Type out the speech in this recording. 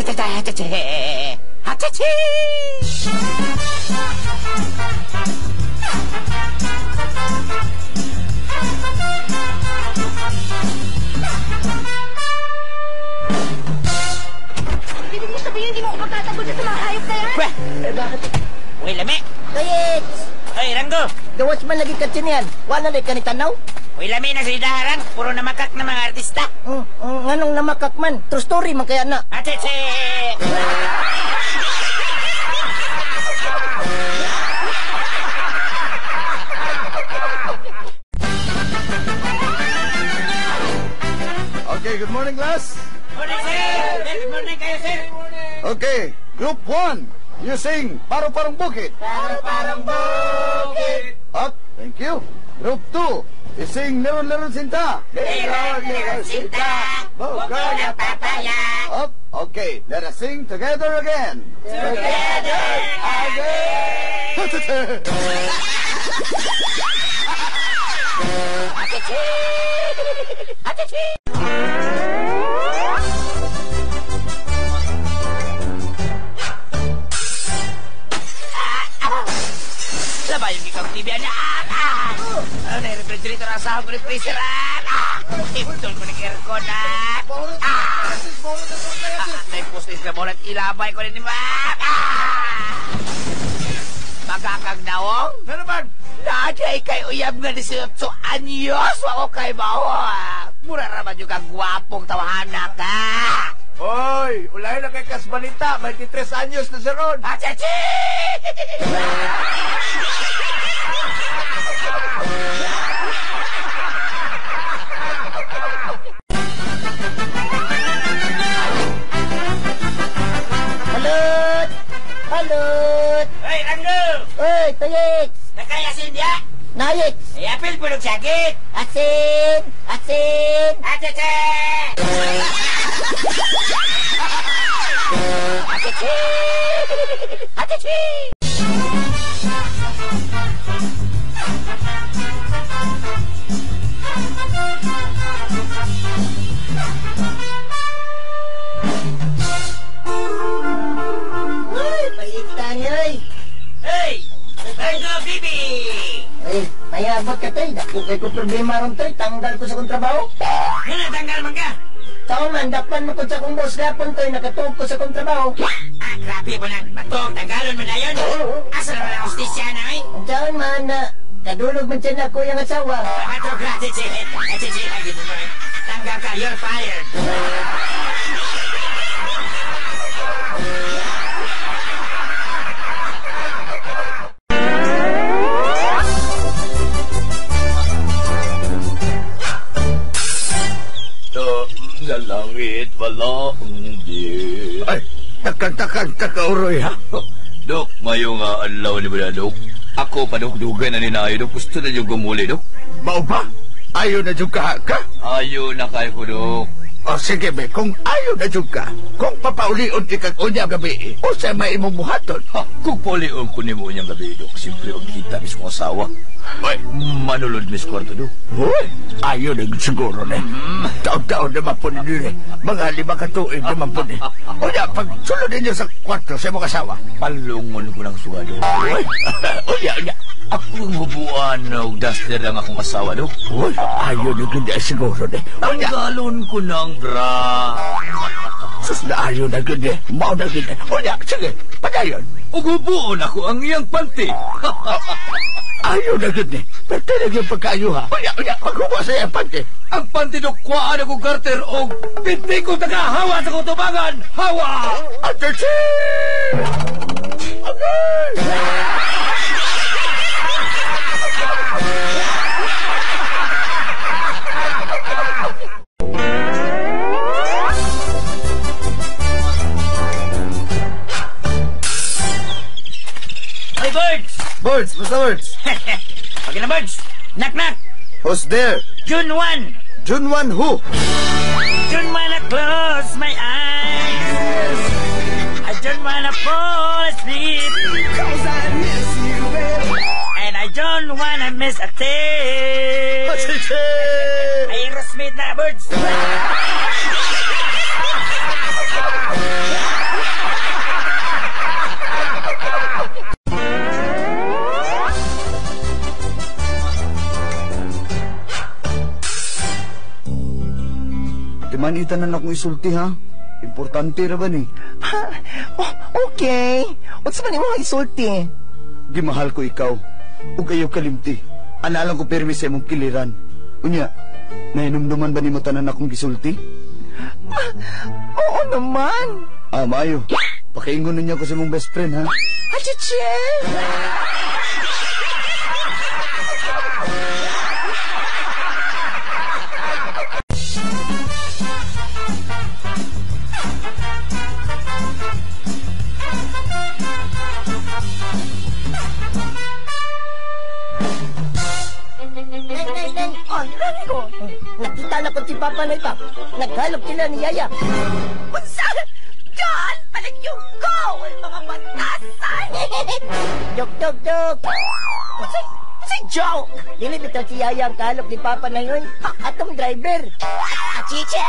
Achachachachache! Achachi! Ibig mo sabihin hindi mo ako pagtatanggol sa mga hayop na yan? Weh! Eh, bakit? Uy, lami! Kayet! Oy, Ranggo! Gawas man lagi ka yan. Wala na ka ni tanaw? Uy, lami na sa idaharang. Puro namakak na mga artista. Nganong namakak man? True story man kaya na. Achachi! Okay, good morning, class. Morning, sir! Good morning kayo, sir! Okay, group 1, you sing Paro-Parong Bukid. Parang bukid! Up, thank you. Group 2, you sing Leron Leron Sinta. Leron, leron, sinta, buko ng papaya. Up, okay, let us sing together again. Together again! Achachi! Achachi! Labay yung ikaw TV niya. Ah! Ah! Ano na refrigerator ang sahog ko ng freezer. Ah! Ah! Iptol ko ng aircon. Ah! Ah! Ah! Naipustis ka mo ilabay ko rin ni Ma. Ah! Magakag naong? Ano man? Naday kay uyab nga 18 anyos. Wako kay bao. Mura raman yung kagwapong tawahana ka. Hoy, ulay na kay Kasbalita, 23 anyos na si Ron. Achachi! Halot! Halot! Hoy, Ranggo! Oy, Toyek! Nakaya siya? Nayek! Ay, apil po ng sakit! Asin! Asin! Achachi! Achachi! Achachi! Uy, palitan oy! Hey! Ranggo, baby! Ay, mayabot ka tay. Dako kay ko problema ron tay. Tanggal ko sa kong trabaho. Ano, tanggal man ka? Tao man, dakpan mo ko sa kong boss gapon tay. Nakatuog ko sa kong trabaho. Ah, grabe po na. Matong, tanggalon mo na yun. Asa naman ang hostisya na, eh? Ang taon man na kadulog man siya na ko yung asawa. Mato, grabe, Achachi, ay, dito mo, eh. Tanggal ka, you're fired. Sa langit wala ang Diyos. Ay, takang-takang takauroy ha. Dok, mayo nga adlaw ni ba, Dok? Ako pa, Dok, dugay na ni Nayo, Dok. Gusto na yung gumuli, Dok. Mao ba? Ayaw na jud ka ka? Ayo na kayo ko, Dok. O sige be, kung ayaw na jud ka, kung papaulion ti kag unya gabi, usa may imong buhaton. Ha, kung paulion ko ni mo unyang gabi, Dok, siyempre magkita mis kong asawa. Uy, Manulod mis kwarto, Dok. uy, ayaw na jud siguro ne. Taon-taon naman po ni dire. Mga 5 ka tuig naman po ni. Unya, pag sulod ninyo sa kwarto sa imong asawa. Palungon ko ng suga, Dok. Uy, unya, unya. Akong hubuan og duster lang akong asawa, Dok. Uy, ayaw na jud siguro ne. Unya, Tanggalon ko ng bra. Sus na ayaw na jud eh. Mao na jud eh. Unya, sige, padayon. Ug hubuon ako ang iyang panty. Ayaw na jud eh. Pero talaga yung pagkaayo ha. Unya, unya, paghubo sa iyang panty. Ang panty, Dok, kuhaan ako garter og pinti ko tagahawa sa kong tubangan. Hawa! Attention! Okay! Hoy, birds! Birds, basta birds. Okay na, birds. Knock, knock. Who's there? June 1. June 1 who? Don't wanna close my eyes. I don't wanna fall asleep. 'Cause I miss you, baby. And I don't wanna miss a thing. Aerosmith na, birds. Kuhaan itanan akong isulti ha. Importante ra ba ni? Ha? Oh, okay. Unsa man imong isulti? Gimahal ko ikaw. Ug ayaw kalimti. Ana lang ko pirmi sa imong kiliran. Unya, nahinumduman ba nimo tanan akong gisulti? Oo naman. Ah, maayo. Pakiingon niya ko sa imong best friend ha. Achiche! Neng, neng, neng. Oh, lagi ko. Nakita na ko si Papa na iba. Naghalok sila ni Yaya. Unsa? John, palagyong ko! Mga batasan! Joke, joke, joke. Unsay, unsay joke? Dili bitaw si Yaya ang kalok ni Papa na yun. Atong driver. Achiche!